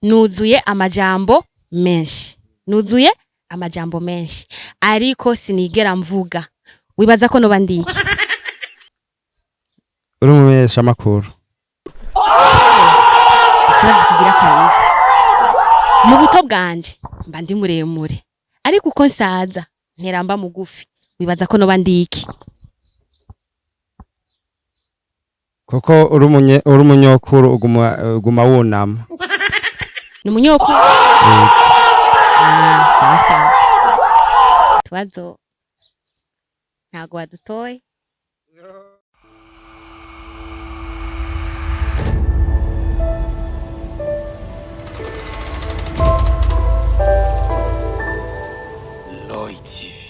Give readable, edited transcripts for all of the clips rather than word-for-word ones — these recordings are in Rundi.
Nuzuye amajambo menshi, nuzuye amajambo menshi, ariko sinigera mvuga. Wibaza ko noba ndiki? Uri umumenyeshamakuru. Ikibazo kigira kabiri: mu buto bwanje mba ndi muremure, ariko uko nsaza nteramba mugufi. Wibaza ko noba ndiki? Kuko uri umunyokuru, uguma wunama. Ni umunyokuru? Yego. Ah, sawa sawa. Tubazo ntago wadutoye. Lloyd TV.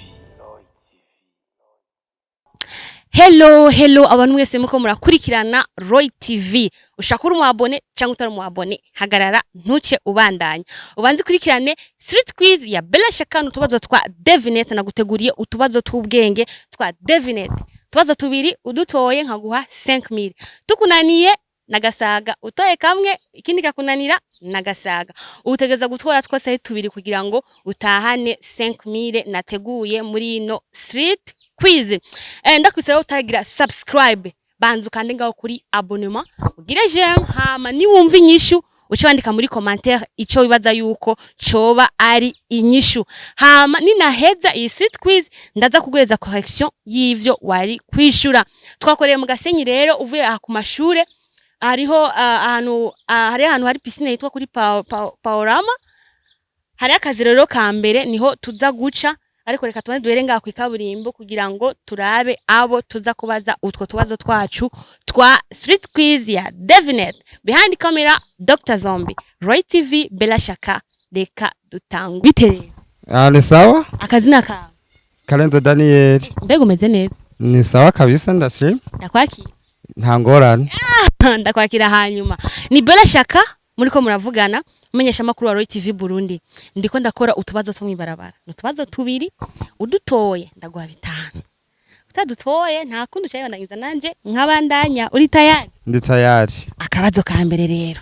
Hello, hello abantu mwese muko murakurikirana Roy TV. Ushaka uri umwabone cyangwa utari umwabone, hagarara ntuce ubandanya. Ubanze ukurikirane Street Quiz ya Bella Shakanu, utubazo twa Devinet. Naguteguriye utubazo tw'ubwenge twa Devinet. Utubazo tubiri udutoye nkaguha 5000. Tukunaniye nagasaga, utoye kamwe ikindi kakunanira nagasaga. Utegeza gutwara twose ari tubiri kugira ngo utahane 5000 nateguye muri ino Street Quiz. Ndakwisaba utagira subscribe, banza ukande ngaho kuri abonnement, ugire j'aime, hama niwumva inyishu uce wandika muri commentaire ico wibaza yuko coba ari inyishu. Hama ninaheza iyi street quiz ndaza kuguheza correction y'ivyo wari kwishura. Twakoreye mu Gasenyi rero, uvuye aha ku mashure hariho ahantu, hari ahantu hari piscine yitwa kuri Paorama. Hari akazi rero ka mbere niho tuza guca, ariko reka tubanze duhere ngaha kw'ikaburimbo kugira ngo turabe abo tuza kubaza utwo tubazo twacu twa street quiz ya Devinet. Behind camera Dr Zombie, Roy TV, Bella Shaka. Reka dutangu. Bite rero? Ah, ni sawa. Akazina kawe? Karenzo Daniel. Mbega umeze neza? Ni sawa kabisa, ndashima. Ndakwakira. Nta ngorane. Ndakwakira. Hanyuma ni Bella Shaka muriko muravugana, umenyesha makuru wa Roy TV Burundi. Ndiko ndakora utubazo two mwibarabara, ni utubazo tubiri, udutoye ndaguha 5, utadutoye nta kundi ucayibandangiza nanje nkabandanya. Uri tayari? Ndi tayari. Akabazo ka mbere rero: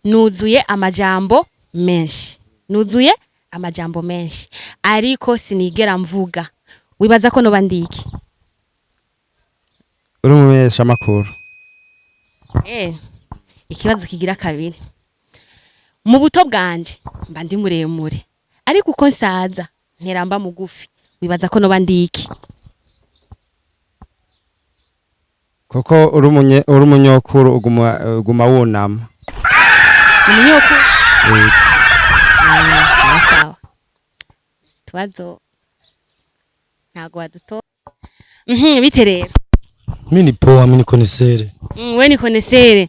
nuzuye amajambo menshi, nuzuye amajambo menshi, ariko sinigera mvuga. Wibaza ko noba ndiki? Uri umumenyeshamakuru. Ikibazo kigira kabiri: mu buto bwanje mba ndi muremure, ariko uko nsaza nteramba mugufi. Wibaza ko noba ndiki? Kuko uri umunyokuru, uguma wunama. Ni umunyokuru? Yego. Ah, sawa sawa. Tubazo ntago waduto. Bite rero? Mi ni poa, mi ni connaisseur. We ni connaisseur.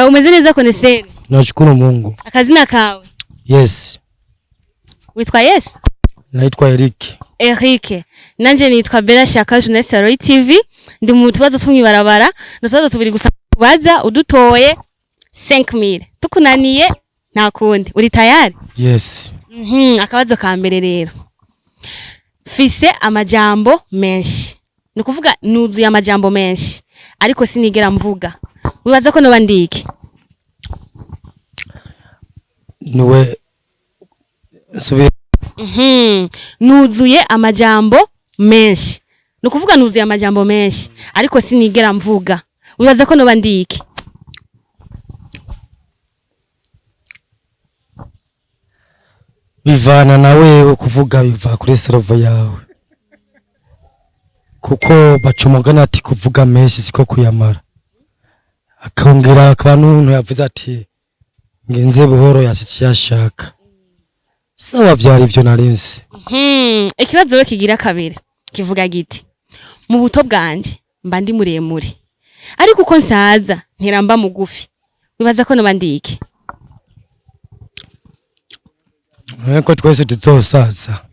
Umeze neza connaisseur? Nashukuru Mungu. Akazina kawe? Yes. Witwa Yes? Naitwa Eric. Eric. Nanje nitwa Bella Shaka, journaliste ya Roy TV. Ndi mu tubazo tw'mwibarabara, ni utubazo tubiri gusa kubaza, udutoye 5000. Tukunaniye nta kundi. Uri tayari? Yes. Akabazo ka mbere rero. Fise amajambo menshi. Ni ukuvuga nuzuye amajambo menshi, ariko sinigera mvuga. Wibaza ko noba ndiki? Niwe subira. Nuzuye amajambo menshi. Ni ukuvuga nuzuye amajambo menshi, ariko sinigera mvuga. Wibaza ko noba ndiki? Bivana na wewe, kuvuga biva kuri cerveau yawe. Kuko baca umugani ati kuvuga menshi siko kuyamara. Akongera akaba n'umuntu yavuze ati ngenze buhoro yashitse yashaka. Sawa, vyari ivyo narinzi. Ikibazo rero kigira kabiri kivuga giti: mu buto bwanje mba ndi muremure, ariko uko nsaza nteramba mugufi. Wibaza ko noba ndiki? Nko twese tuzosaza.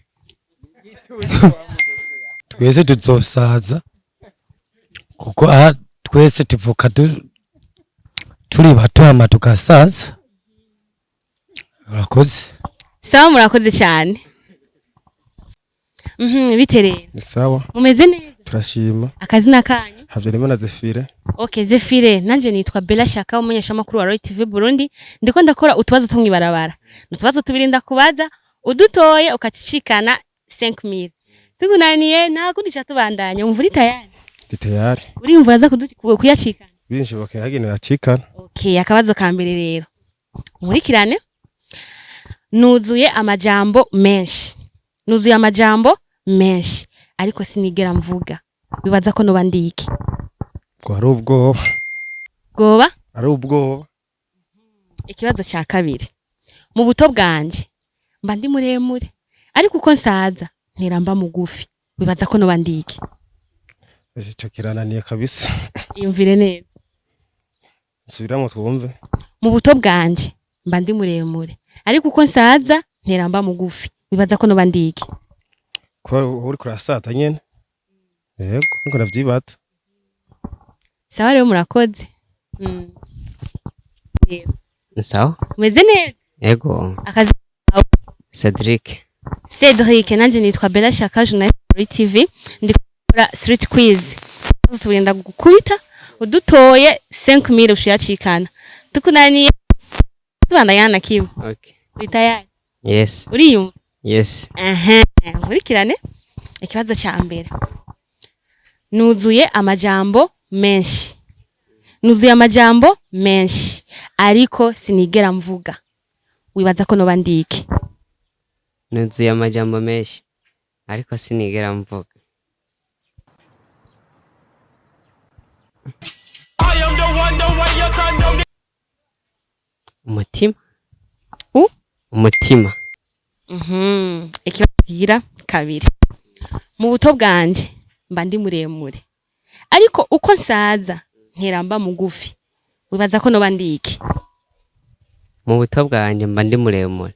Twese tuzosaza. Kuko aha twese tuvuka turi bato hama tugasaza. Urakoze. Sawa, murakoze cyane. Bite rero? Ni sawa. Mumeze neza? Turashima. Akazina kanyu? Habyarimana Zefire. Okay, Zefire, nanje nitwa Bella Shaka, umumenyeshamakuru wa Roy TV Burundi. Ndiko ndakora utubazo two mw'ibarabara. Ni utubazo tubiri ndakubaza, udutoye ukacicikana 5000. Tukunaniye nta kundi ca tubandanya. Umva uri tayari? Ndi tayari. Uriyumva uraza kuyacikana? Binshoboka yagenera acikana. Okay, akabazo ka mbere rero. Nkurikirane. Nuzuye amajambo menshi. Nuzuye amajambo menshi, ariko sinigera mvuga. Bibaza ko noba ndi iki? Ko ari ubwoba. Bwoba? Ari ubwoba. Ikibazo cya kabiri. Mu buto bwanje mba ndi muremure, ariko uko nsaza ntera mba mugufi. Wibaza ko noba ndi iki? Ico kirananiye kabisa. Iyumvire neza. Nsubiramo twumve. Mu buto bwanje mba ndi muremure, ariko uko nsaza ntera mba mugufi. Wibaza ko noba ndi iki? Ko uri kurasata nyene. Yego, niko ndavyibaza. Sawa rero, murakoze. Yego. Sawa. Umeze neza? Ego. Akazi? Cedric. Cedric, nanje nitwa Bella Shaka, journalist kuri TV. Ndi gukora street quiz. Tugenda gukubita, udutoye 5000 ushiyacikana. Tukunaniye tubandanya na kimwe. Okay. Uri tayari? Yes. Uriyumva? Yes. Ehe, nkurikirane. Ikibazo ca mbere. Nuzuye amajambo menshi. Nuzuye amajambo menshi, ariko sinigera mvuga. Wibaza ko noba ndi iki? Nuzuye amajambo menshi ariko sinigera mvuga. Umutima. U? Umutima. Ikibazo kigira kabiri. Mu buto bwanje mba ndi muremure, ariko uko nsaza ntera mba mugufi. Wibaza ko noba ndi iki? Mu buto bwanjye mba ndi muremure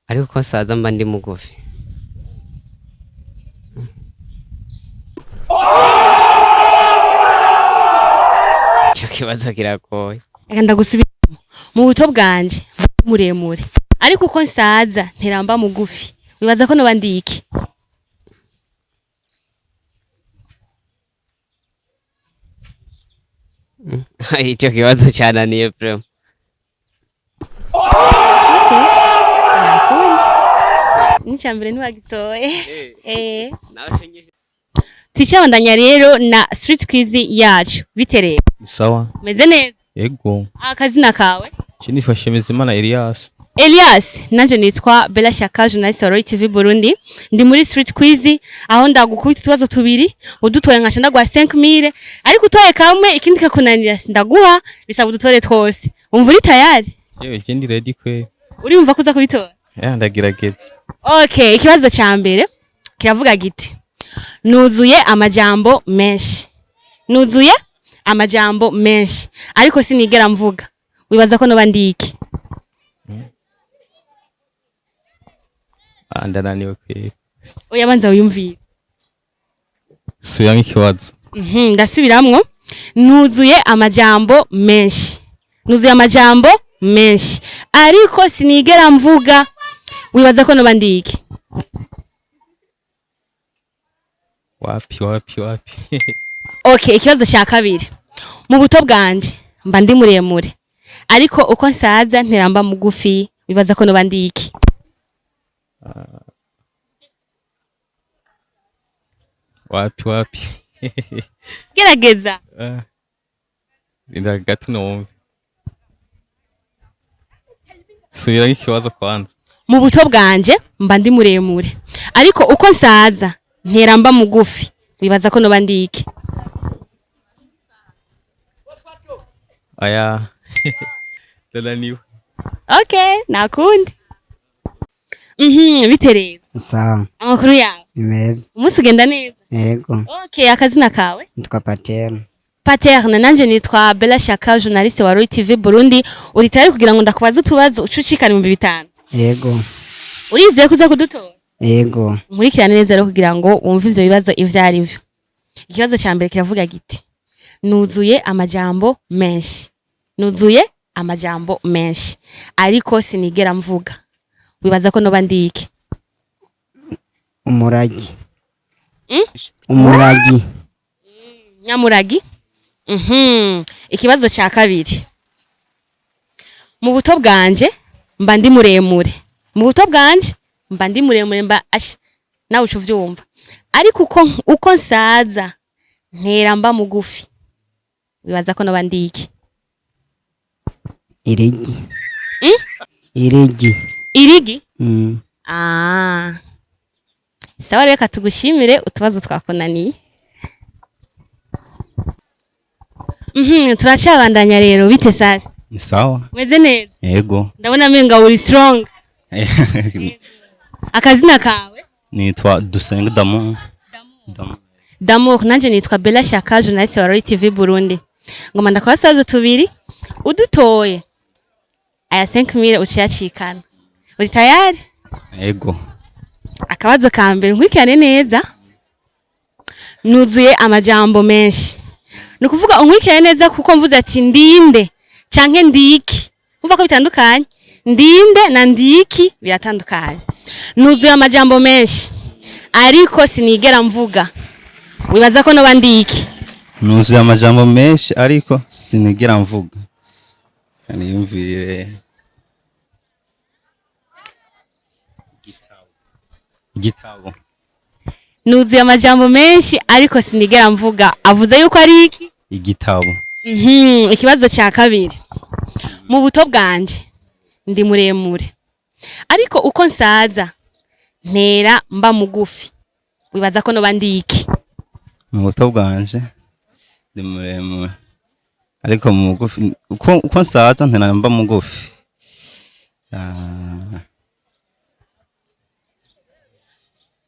ariko uko nsaza mba ndi mugufi. Icyo kibazo kiragoye. Reka ndagusubiramo. Mu buto bwanje mba ndi muremure, ariko uko nsaza ntera mba mugufi. Wibaza ko noba ndi iki? Icyo kibazo cyananiye vraiment. Okay. Nakundi. N'icya mbere ntiwagitoye. Tucabandanya rero na street quiz yacu. Bite rero? Sawa. Meze neza? Yego. Akazina kawe? Nitwa Shemezimana Elias. Elias, nanje nitwa Bella Shaka, journalist wa Roy TV Burundi. Ndi muri street quiz aho ndagukubita utubazo tubiri, udutoye nkaca ndaguha 5000, ariko utoye kamwe ikindi kakunanira ndaguha, bisaba udutore twose. Umva uri tayari? Yewe, ikindi ready kwe. Uriyumva kuza kubitora? Ya, ndagerageza. Okay, ikibazo ca mbere kiravuga giti: nuzuye amajambo menshi. Nuzuye amajambo menshi, ariko sinigera mvuga. Wibaza ko noba ndi iki? Ah, ndananiwe kwe. Oya, banza wiyumvire. Subiramo ikibazo. Ndasubiramwo. Nuzuye amajambo menshi. Nuzuye amajambo menshi, ariko sinigera mvuga. Wibaza ko noba ndi iki? Wapi, wapi, wapi. Okay, ikibazo cya kabiri. Mu buto bwanje mba ndi muremure, ariko uko nsaza nteramba mugufi. Wibaza ko noba ndi iki? Wapi, wapi. Gerageza. Ah. Rinda gato numve. Subiramo ikibazo kwanza. Mu buto bwanje mba ndi muremure, ariko uko nsaza nteramba mugufi. Wibaza ko noba ndi iki? Aya. Ndananiwe. Okay, nakundi. Bite rero? Sawa. Amakuru yawe? Ni meza. Umunsi ugenda neza? Yego. Okay, akazina kawe? Nitwa Paterne. Paterne, nanje nitwa Bella Shaka, journaliste wa Roy TV Burundi. Uri tayari kugira ngo ndakubaze utubazo ucucikana 5000? Yego. Urizeye kuza kudutora? Yego. Nkurikirane neza rero kugira ngo wumve ivyo bibazo ivyo ari vyo. Ikibazo ca mbere kiravuga giti: nuzuye amajambo menshi. Nuzuye amajambo menshi, ariko sinigera mvuga. Wibaza ko noba ndi iki? Umuragi. Mm? Umuragi. Nyamuragi. Ikibazo cya kabiri: mu buto bwanje mba ndi muremure, mu buto bwanje mba ndi muremure, mba asha nawe uca uvyumva, ariko uko nsaza ntera mba mugufi. Wibaza ko noba ndi iki? Irigi. Mm? Irigi. Irigi? Mm. Ah. Sawa, reka tugushimire, utubazo twakunaniye. Turacabandanya rero. Bite sasa? Ni sawa. Meze neza? Yego. Ndabona menga uri strong. Akazina kawe? Nitwa Dusenga Damu. Damu. Damour. Nanje nitwa Bella Shaka, journaliste wa Roy TV Burundi. Ngoma ndakubaza tubiri, udutoye aya 5000 uciyacikana. Uri tayari? Yego. Akabazo ka mbere, nkurikirane neza. Nuzuye amajambo menshi, ni ukuvuga unkurikirane neza, kuko mvuze ati ndinde canke ndiki, umva ko bitandukanye. Ndinde na ndiki biratandukanye. Nuzuye amajambo menshi ariko sinigera mvuga. Wibaza ko noba ndiki? Nuzuye amajambo menshi ariko sinigera mvuga. Niyumvire. Igitabo. Igitabo. Nuzuye amajambo menshi ariko sinigera mvuga, avuze yuko ari iki? Igitabo. Ikibazo cya kabiri: mu buto bwanje ndi muremure ariko uko nsaza ntera mba mugufi. Wibaza ko noba ndi iki? Mu buto bwanje ndi muremure ariko mu mugufi, uko nsaza ntera mba mugufi. Ah.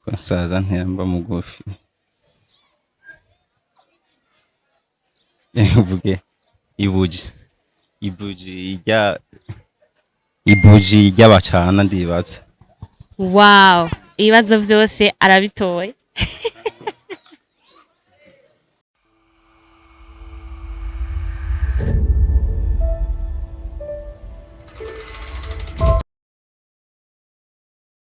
Uko nsaza ntera mba mugufi. Mvuge ibuji. Ibuji ijya, ibuji ijya bacana, ndibaza. Wow, ibibazo byose arabitoye.